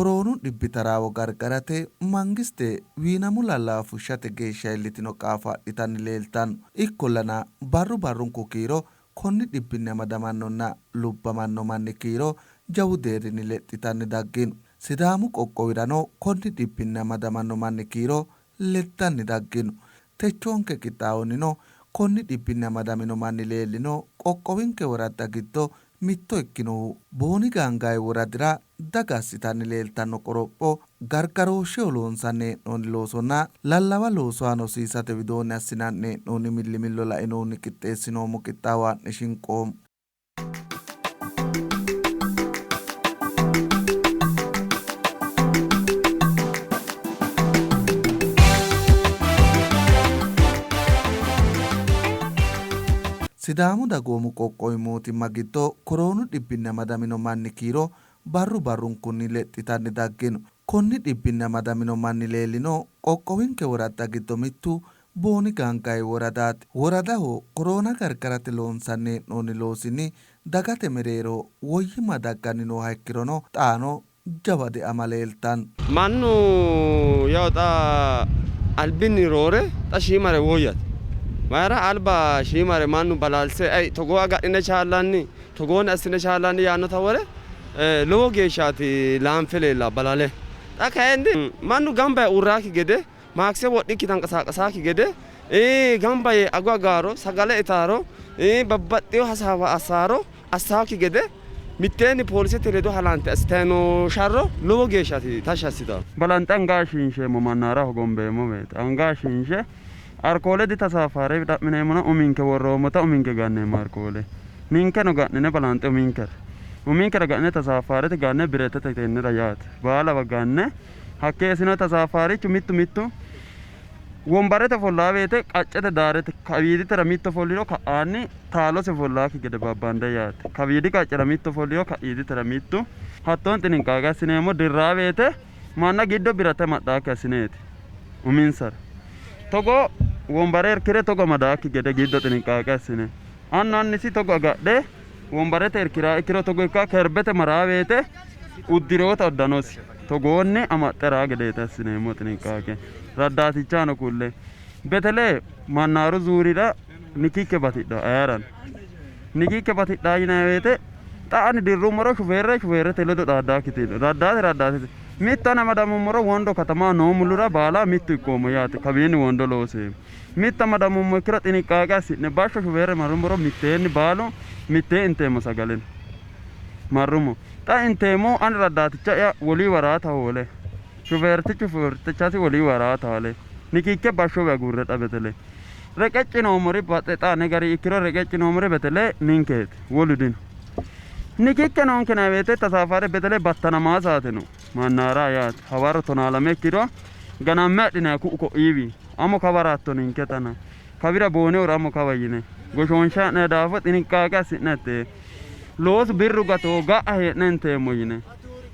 Koroonu dhibbi taraawo gargarate mangiste wiinamu lallawa fushshate geeshsha iillitino qaafo adhitanni leeltanno. Ikkollana barru barrunku kiiro konni dhibbinni amadamannonna lubbamanno manni kiiro jawu deerrinni lexxitanni daggino. Sidaamu qoqqowirano konni dhibbinni amadamanno manni kiiro lexxanni daggino. Techoonke qixxaawonnino konni dhibbinni amadamino manni leellino qoqqowinke woradda giddo mitto ikkinohu Booni Gaangaawi woradira daga assitanni leeltanno qoropho, gargarooshsheho loonsanni hee'noonni loosonna lallawa loosu aana hosiisate widoonni assinanni hee'noonni millimillo lainohunni qixxeessinoommo qixxaawo haa'ne shinqoommo. Sidaamu dagoomu qoqqowi mootimma giddo koroonu dhibbinni amadamino manni kiiro barru barrunkunni lexxitanni daggino. Konni dhibbinni amadamino manni leellino qoqqowinke woradda giddo mittu Booni Gaangaawi woradaati. Woradaho koroona gargarate loonsanni hee'noonni loosinni dagate mereero woyyimma dagganni nooha ikkirono xaano jawa deama leeltanno. Mannu yawo xa albinni roore xa shiimare woyyate. Mayira alba shiimare mannu balalse ei togoo agadhine chaallanni togoonni assine chaallanni yaannota wore lowo geeshshaati laanfe leella balale. Xa kayinni mannu gamba yee uurraakki gede maakse wodhikki tanqasaaqasaakki gede gamba yee ago agaaro sagale itaaro babbaxxeyo hasaawa assaaro assaakki gede mitteenni poolisete ledo halante assitanni noo sharro lowo geeshshaati tashshi assitanno. Balanxe anga ashiinsheemmo mannara hogombeemmo woyte anga ashiinshe arkoole ditasaafaare xa'mineemmona uminke worroommota uminke ganneemmo arkoole ninkeno ga'nine balanxe uminkera uminkera ga'nine tasaafaarete ganne biretete tennera yaate baalawa ganne hakkeessino tasaafaarichu mittu mittu wombarete ofollaa woyte qaccete daarete kawiiditera mittu ofolliro ka'aanni taalose ofollaakki gede babbande yaate kawiidi qaccera mittu ofolliro ka'iiditera mittu hattoon xiniqqaaqe assineemmo dirraa woyte manna giddo birate amaxxaakki assineeti uminsara togo wombare irkire togo amadaakki gede giddo xiniqqaaqe assine annu annisi togo agadhe wombarete irkiraa ikkiro togo ikka kerbete maraa woyte uddiroota uddanosi togoonni amaxxeraa gedeeti assineemmo xiniqqaaqe raddaatichaano kulle betele mannaaru zuurira nikikke batidha ayerano nikikke batidha yinanni woyte xa ani dirrummoro shufeerre shufeerrete ledo xaaddaakkitiin raddaate raddaatete mittu ani amadamummoro wondo katamaho noo mulura baala mittu ikkoommo yaate kawiinni wondo looseemmo mittu amadamummo ikkiro xiniqqaaqe assi'ne bashsho shufeerre marrummoro mitteenni baalu mittee inteemmo sagaleno marrummo xa inteemmo ani raddaaticha'ya wolii waraata hoole shufeertichu shufeertichasi wolii waraata hoole nikikke bashshowe agurre xa betele reqecci noommori baxxe xa ane gari ikkiro reqecci noommori betele ninkeeti wolu dino nikikke noonke yinanni woyte tasaafare betele battanamaa saate no mannaara yaate hawarro 12 ikkiro ganamme adhinanni ku'u ko'iiwi amo kawaratto ninke tana kawira boonehura amo kawa yine goshoonshe ha'nanni daafo xiniqqaaqe assi'ne hatte loosu birru gato ga'a hee'ne inteemmo yine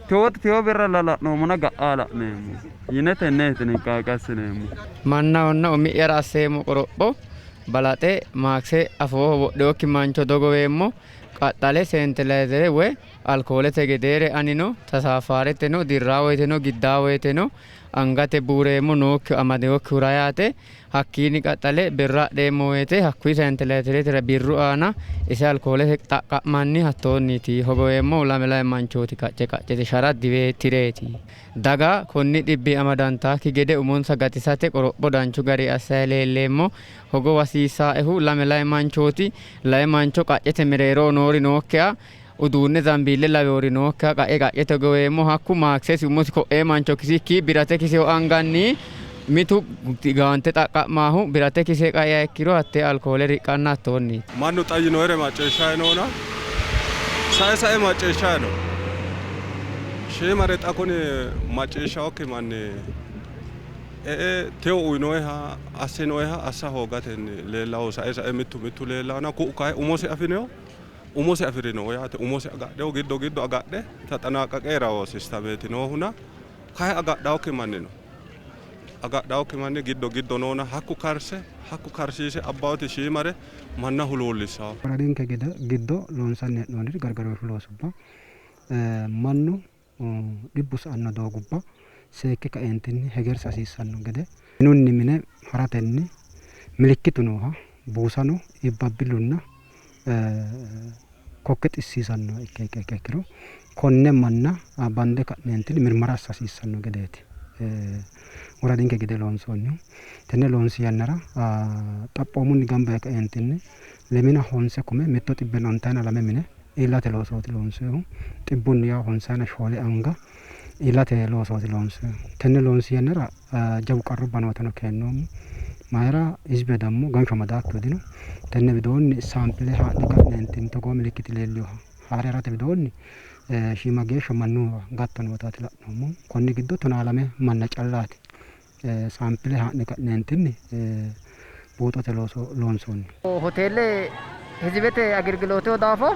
tewooti tewo birra lala'noommona ga'a la'neemmo yine tenne xiniqqaaqe assineemmo. Mannahonna umi'yara asseemmo qoropho balaxe maakse afooho wodhinokki mancho dogoweemmo qaxxale seentilayizere woy alkoolete gedeere anino tasaafareteno dirraa woyteno giddaa woyteno angate buureemmo nookki amadinokkihura yaate hakkiinni qaxxale birra adheemmo woyte hakkuyi seentilayizerete birru aana ise alkoolete xaqqa'manni hattoonniiti hogoweemmohu lame lame manchooti qacce qaccete shara tireeti. Daga konni dhibbi amadantaakki gede umonsa gatisate qoropho danchu gari assayi leelleemmo hogowa hasiissaehu lame lame manchooti lame mancho qaccete mereero noori nookkiha uduunne zambiille laweori nookkiha qae qaccete hogoweemmo hakku maaksesi umosi ko'ee mancho kisikki birate kiseo anganni mitu gaante xaqqa'maahu birate kise qaeha ikkiro hattee alkoole riqqanna hattoonniiti. Mannu xa yinoere macciishshayi noona sae sae macciishshayi no shiimare xa kuni macciishshaokki manni e'e tewo uyinoyiha assinoyiha assa hoogatenni leellawo sae sae mittu mittu leellawona ku'u kayi umosi afinoho umosi afirino yaate umosi agadhewo giddo giddo agadhe taxanaaqaqe heerawo sistameeti noohuna kayi agadhawokki manni no agadhawokki manni giddo giddo noona hakku karse hakku karsiise abbawoti shiimare manna huluullissawo. Woradinke giddo loonsanni hee'noonniri gargarooshshu loosubba mannu Dhibbu sa"anno doogubba seekke kaeentinni hegersa hasiissanno gede minunni mine haratenni milikkitu nooha buusano iibbabbillunna kokke xissiisannoha ikkiha ikkiro konne manna bande ka'neentinni mirmara assa hasiissanno gedeeti woradinke gede loonsoonnihu. Tenne loonsi yannara xaphoomunni gamba yee kaeentinni lemina honse kume mitto xibbenna ontayina lame mine iillate loosooti loonsoonnihu. Xibbunni yawo honsayina shoole anga iillate loosooti loonsoonnihu. Tenne loonsi yannara jawu qarrubba nootano keennoommo. Mayira hizbe dammo ganshu amadaakkihu dino. Tenne widoonni saampile haa'ne ka'neentinni togoo milikkiti leellinoha haare harate widoonni shiima geeshsha mannu gatto nootaati la'noommohu. Konni giddo 12 manna callaati saampile haa'ne ka'neentinni buuxote looso loonsoonni. Hoteele hizibete agelgilooteho daafo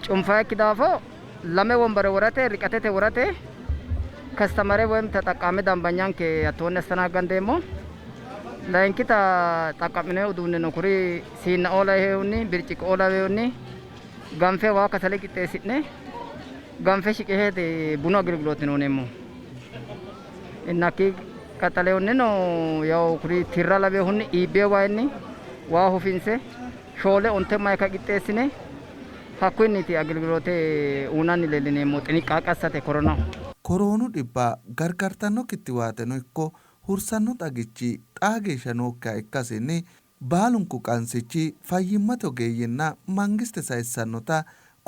cunfayikki daafo lame wombare worate riqatete worate kastamare ወይም ተጠቃሚ ደንበኛንኬ hattoonni አስተናገንዴሞ layinkita xaqqa'minoyi uduunne no kuri siinnaoo lawehunni birciqqoo lawehunni ganfe waa kasale qixxeessi'ne ganfe shiqishate bunu agelgilooti uyineemmo. Innakki qaxxalehunnino yaw kuri tirra lawehunni iibbeyo waayinni waa hufinse shoole onte mayika qixxeessine hakkuyinniti agelgiloote uynanni leellineemmo xiniqqaaqe assate koronaho. Koroonu dhibba gargartanno kittiwaateno ikko hursanno xagichi xaa geeshsha nookkiha ikkasinni baalunku qansichi fayyimmate ogeeyyenna mangiste sayissannota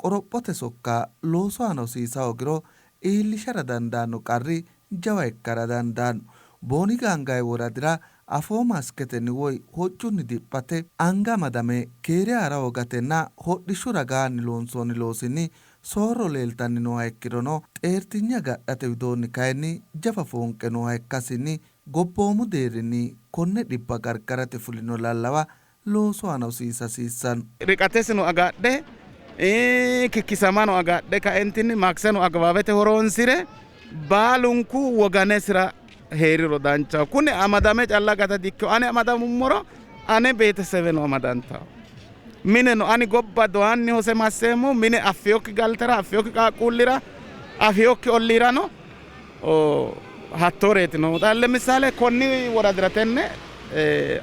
qorophote sokka loosu aana hosiisa hoogiro iillishara dandaanno qarri jawa ikkara dandaanno. Booni Gaangaawi woradira afoo maasketenni woy hoccunni diphate, anga amadame keere haa'ra hoogatenna hodhishshu ragaanni loonsoonni loosinni soorro leeltanni nooha ikkirono xeertinye agadhate widoonni kayinni jawa foonqe nooha ikkasinni gobboomu deerrinni konne dhibba gargarate fulino lallawa loosu aana hosiisa hasiissanno. Riqatesino agadhe kikkisamano agadhe kaentinni maakseno agbaabete horoonsire baalunku woganesira heeriro danchaho. Kuni amadame calla gata dikkino. Ane amadamummoro ane beetesebeno amadantawo. Mineno ani gobba doanni hose masseemmo mine affiyokki galtera affiyokki qaaqquullira affiyokki olliirano hattooreeti noohu. Xa lemisale konni woradira tenne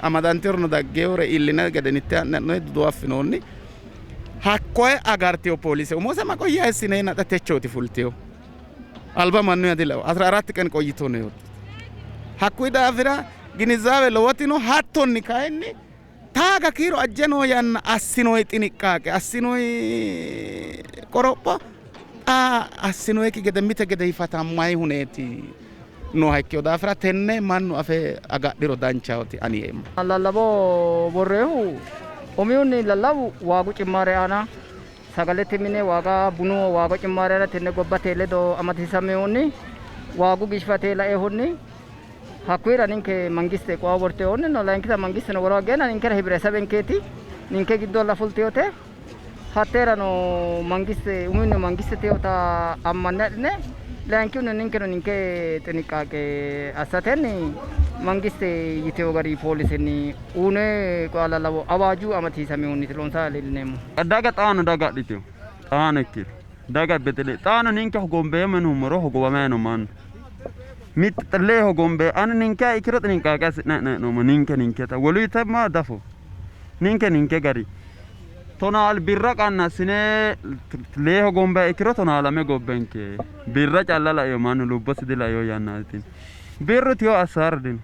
amadantinorno daggewore iilline gedenitte ha'ne duduwo affinoonni. Hakkoye agartiyo poolise umose maqoyya xa techooti fultiyo. Alba mannu dilawo 14 qen qoyito ነው። Hakkuyi daafira ginizaawe lowotino hattonni kayinni taaga kiiro ajje noo yanna assinoyi xiniqqaaqe assinoyi qoropho xa assinoyikki gede mite gede hifatammayi huneeti nooha ikkino daafira tenne mannu afe agadhiro danchahoti ani yeemmo. Lallabo borreehu umihunni lallawu waagu cimmaare aana sagalete mine waaga bunu waaga cimmaare aana tenne gobbate ledo amadisiisamehunni waagu gishfate laehunni hakkuyira ninke mangiste qoa worteyoonni no layinkita mangisteno woro aggeena ninkera hibiresabenkeeti ninke giddo fulteyote hatteerano mangiste umihunni mangiste teota ammanne adhine layinkihunni ninkeno ninke xiniqqaaqe assatenni mangiste yiteyo gari poolisenni uune qoa lallawo awaaju amadisiisamehunniiti loonsa leellineemmo. Daga xaano daga adhitino xaano ikkiro daga bedele xaano ninke hogombeemmo yinummoro hogowamayi no mannu. Mitte lee hogombe ani ninke ikkiro xiniqqaaqe assi'nanni hee'noommo ninke ninketa woluyite ma dafo ninke ninke gari tonaal birra qannassine lee hogombe ikkiro tonaa lame gobbenke birra calla laeyo mannu lubbosi dilaeyo yannaati. Birru tiyo assaar dino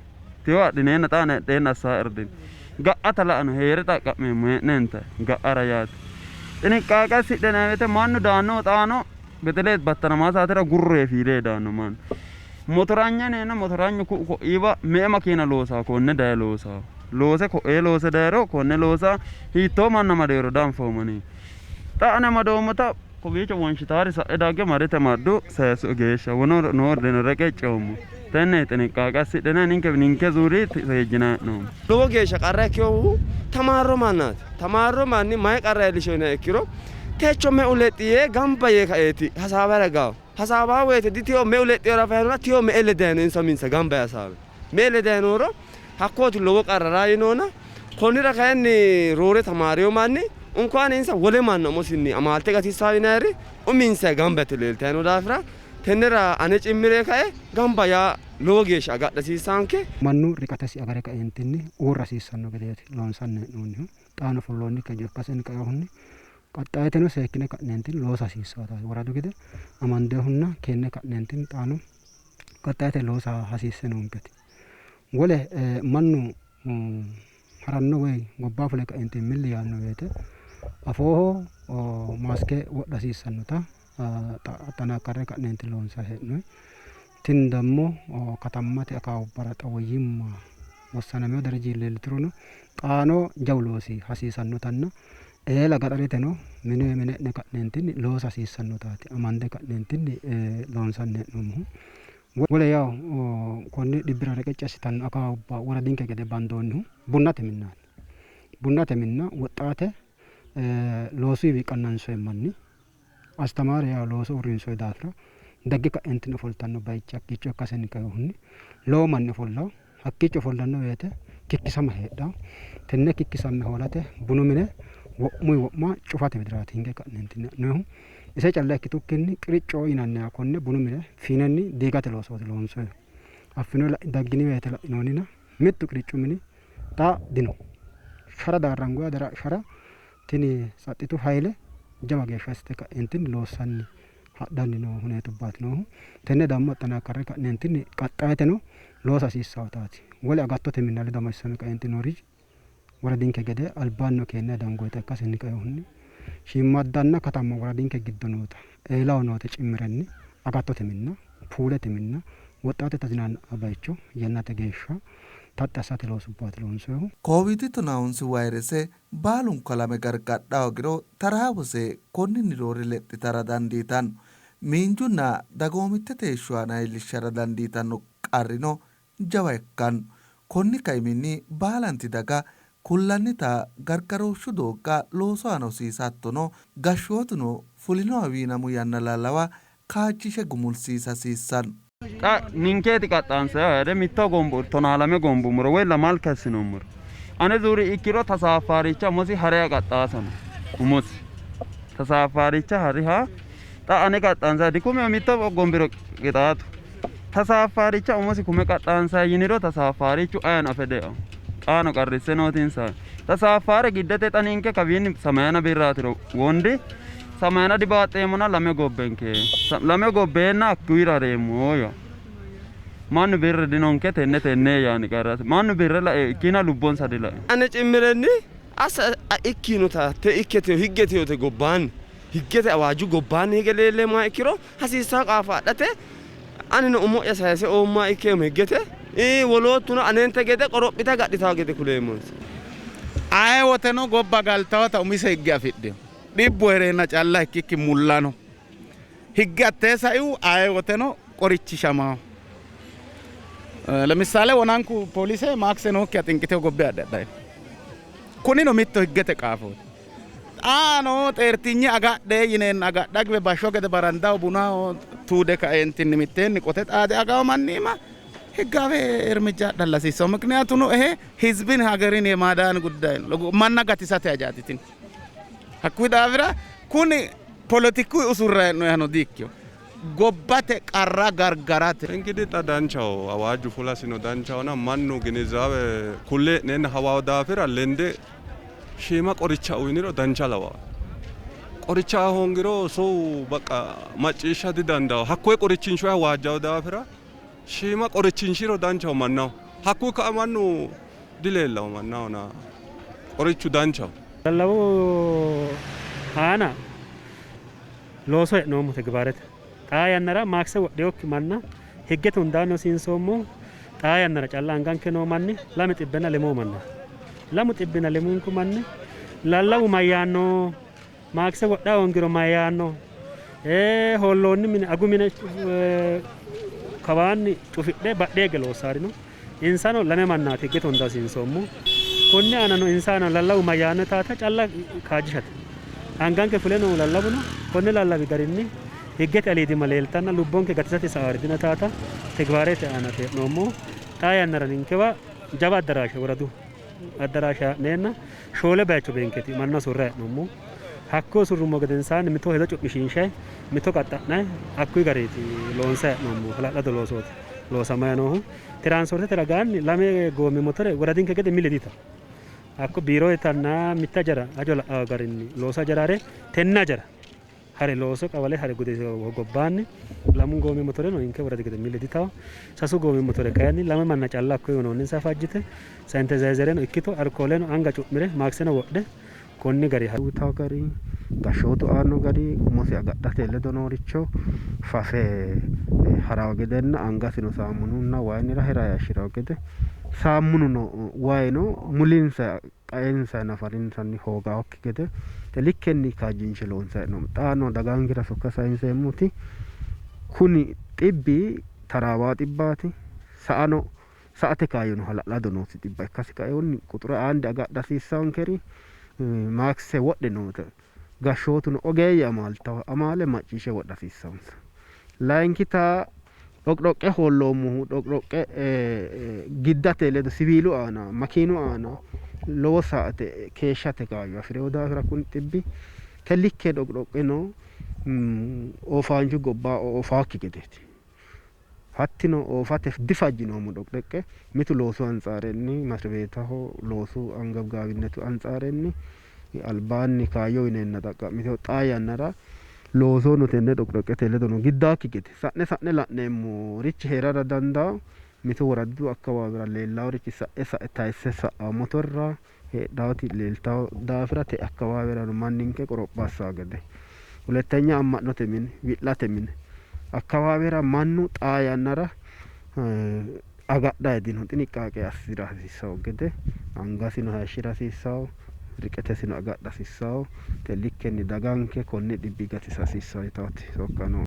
tiyo adhineenna xaano hedheenna assaar dino ga'ata la'ano heere xaqqa'meemmo hee'neenta ga'ara yaate. Xiniqqaaqe assidhenay woyte mannu daannohu xaano bedele battanamaa saatera gurree fiilee daanno mannu. Motoranya neena motoranyu ku'u ko'iiwa me''e makiina loosaa konne daye loosaa loose ko'ee loose dayiro konne loosaa hiittoo manna madeero danfoomani. Xa ane amadoommota kowiicho wonshitaari sa'e dagge marite maddu sayissu geeshsha wono noordeno reqeccoommo. Tenne xiniqqaaqe assidhene ninke ninke zuuri seejjinanni hee'noommo. Lowo geeshsha qarra ikkinohu tamaarro mannaati. Tamaarro manni mayi qarra iillisho yiniha ikkiro techo meu lexxi yee gamba yee kaeeti hasaawara gawo. Hasaawaa woyte ditiyo meu lexxiyora fayinona tiyo me''e ledayino insa uminsa gamba yee hasaawe. Me''e ledayi nooro hakkooti lowo qarra raayinoona konnira kayinni roore tamaariyo manni unkuwaan insa wole manna umosinni amaalte gatissawo yinayiri uminsa gamba yite leeltayi noo daafira Tennera ane cimmire kae gamba yaa lowo geeshsha agadha hasiissaanke. Mannu riqatesi agare kaeentinni uurra hasiissanno gedeeti loonsanni hee'noonnihu. Xaano fulloonnikki hajo ikkasenni kainohunni qaxxayeteno seekkine ka'neentinni loosa hasiissaata woradu gede amandohunna keenne ka'neentinni xaano qaxxayete loosa hasiisse noonketi. Wole mannu haranno woy gobba fule kaeentinni milli yaanno woyte afooho maaske wodha hasiissannota axxanaakkarre ka'neentinni loonsanni hee'noonni. Tini dammo katammate akaawubbara xa woyyimma wossanamino dereji leelturono xaano jawu loosi hasiisannotanna eela gaxareteno mine mine'ne ka'neentinni loosa hasiissannotaati amande ka'neentinni loonsanni hee'noommohu. Wole yawo konni dhibbira reqecci assitanno akaawubba woradinke gede bandoonnihu bunnate minnaati. Bunnate minna woxxaate loosuyiwi qannansoyi manni astamaare yawo looso uurrinsoyi daafira dagge ka'eentinni ofoltanno bayichi hakkiicho ikkasenni kainohunni lowo manni ofollawo. Hakkiicho ofollanno woyte kikkisama heedhawo. Tenne kikkisamme hoolate bunu mine wo'muyi wo'ma cufate widiraati hinge ka'neentinni ha'noyihu. Ise calla ikkitukkinni qiricco yinanniha konne bunu mine fiinenni diigate loosooti loonsoyihu. Affino daggini woyte la'inoonnina mittu qiriccu mini xa dino. Shara daarrangoya dara shara tini tsaxxitu hayile jawa geeshsha assite ka'eentinni loossanni hadhanni noo huneetubbaati noohu. Tenne dammo axxanaakkarre ka'neentinni qaxxayeteno loosa hasiissawotaati. Wole agattote minna ledo amadisiisame kaeenti noori woradinke gede albaanno keenne dangoyita ikkasenni kainohunni shiimmaddanna katamma woradinke giddo noota eelaho noote cimmirenni agattote minna, puulete minna, woxxaate tazinanna bayicho yannate geeshsha taxxi assate loosubbaati loonsoyihu. Kowiidi 19 vayrese baalunku alame gargadha hoogiro taraawose konninni roore lexxitara dandiitanno. Miinjunna dagoomittete heeshsho aana iillishshara dandiitanno qarrino jawa ikkanno. Konni kaiminni baalanti daga kullannita gargarooshshu doogga loosu aana hosiisa hattono gashshootuno fulinoha wiinamu yanna lallawa kaajjishe gumulsiisa hasiissanno. Xa ninkeeti qaxxaansayihu heere mitto gombu 12 gombummoro woy lamalka assinummoro ane zuuri ikkiro tasaafaaricha umosi hariha qaxxaasano umosi tasaafaaricha hariha xa ane qaxxaansayi dikume mitto gombiro qixaatu tasaafaaricha umosi kume qaxxaansayi yiniro tasaafaarichu ayeno afe de'o xaano qarrisse nootinsa tasaafaare giddete xa ninke kawiinni samayana birraatiro wondi samayana dibaaxxeemmona lame gobbenke lame gobbeenna hakkuyira hareemmo yo mannu birre dinonke tenne tenne yaani qarrase mannu birre lae ikkina lubbonsa dilae. Ane cimmirenni assa ikkinota te ikketeyo higgeteyote gobbaanni higgete awaaju gobbaanni hige leelleemmoha ikkiro hasiissaa qaafa adhate anino umo'ya sayise oommoha ikkeemmo higgete woloottuno anente gede qorophite agadhitawo gede kuleemmonsa. Aye woteno gobba galtawota umise higge afidhino. Dhibbu heereenna calla ikkikki mullano. Higge hattee saiu aye woteno qorichishamawo. ለምሳሌ ወናንኩ ፖሊሴ ማክሴ nookkiha xinqite gobbe adhe adhayi kunino mitto higgete qaafooti. Xaano xeertinye agadhe yineenna agadha giwe bashsho gede barandaho bunaho tuude kaeentinni mitteenni qote xaade agawo manniima ህጋዊ እርምጃ adhalla hasiissawo. ምክንያቱም ይሄ ህዝብን ሀገርን የማዳን ጉዳይ ነው። manna gatisate hajaati tini. Hakkuyi daafira kuni poletiku usurra hee'noyiihano di ikkino. Gobbate qarra gargarate. እንግዲህ xa danchaho awaaju fulasino danchahona mannu ginizaawe kulle hee'neenna hawawo daafira lende shiima qoricha uyiniro dancha lawawo. Qoricha hoongiro ሰው በቃ macciishsha didandawo. Hakkoye qorichinshoyiha waajjawo daafira shiima qorichinshiro danchaho mannaho. Hakkuyi ka'a mannu dileellawo mannahona qorichu danchaho. Lallawu aana looso hee'noommo tegibaarete. Xaa yannara maakse wodheyokki manna higgete hundaanni hosiinsoommo. Xaa yannara calla anganke noo manni 203 manna. 203 manni lallawu mayyaanno maakse wodha hoongiro mayyaanno hoolloonni mine agu mine kawaanni cufidhe badheege loossaarino. Insano 2 mannaati higgete hunda hosiinsoommo. Konne aanano insa aana lallawu mayyaanno taata calla kaajjishate. Anganke fule noo lallawuno konne lallawi garinni higgete aliidimma leeltanna lubbonke gatisate sa'aardina taata tegibaarete aana hee'noommo. Xaa yannara ninkewa jawa addaraashe woradu addaraashe ha'neenna 4 bayicho beenkeeti manna soorra hee'noommo. Hakko usurrummo gedensaanni mito hedo cu'mishiinshayi mito qaxxa'nayi hakkuyi gariiti loonsayi hee'noommohu hala'lado loosooti loosamayi noohu. Tiraansipoortete ragaanni lame goommi motore woradinke gede milli diyitawo. Hakko biiroyitanna mitte hajara hajo la'awo garinni loosu hajara hare tenne hajara hare looso qawale hare gude gobbaanni lamu goommi motoreno ninke woradi gede milli ditawo. Sasu goommi motore kayinni lame manna calla hakko uyinoonninsa fajjite sanitayizereno ikkito alkooleno anga cu'mire maakseno wodhe konni gari uyitawo gari gashshootu aanno gari umosi agadhate ledo nooricho fafe harawo gedenna angasino saamununna wayinni rahe rahe hayishshirawo gede saamununo wayino mulinsa qaensa nafarinsanni hoogawokki gede likkenni kaajjinshe loonsayi hee'noommo. Xaano dagankera sokka sayinseemmoti kuni xibbi taraawawo xibbaati sa"ano sa"ate kaayyono hala'lado noosi xibba ikkasi kainohunni quxure aande agadha hasiissankeri maakse wodhe noote gashshootuno ogeeyye amaaltawo amaale macciishshe wodha hasiissansa. Layinkita dhoqidhoqqe hoolloommohu dhoqidhoqqe giddate ledo siwiilu aana makiinu aana lowo saate keeshshate kaayyo afi'rino daafira kuni xibbi te likke dhoqidhoqqeno oofaanchu gobba oofaakki gedeeti. Hattino oofate difajjinoommo dhoqidhoqqe mitu loosu antsaarenni masribeetaho loosu angabgaawinetu antsaarenni albaanni kaayyo uyineenna xaqqa'mitewo xaa yannara loosono tenne dhoqidhoqqete ledono giddaakki gede sa'ne sa'ne la'neemmorichi heerara dandawo. Mitu woradu akkawaawera leellaworichi sa'e sa'e tayisse sa'awo motorra heedhawoti leeltawo daafira te akkawaawerano manninke qoropho assawo gede. ሁለተኛ amma'note mine wi'late mine akkawaawera mannu xaa yannara agadhayi dino xiniqaaqe assira hasiissawo gede angasino hayishshira hasiissawo riqetesino agadha hasiissawo te likkenni daganke konni dhibbi gatisa hasiissawo yitawoti sokka no.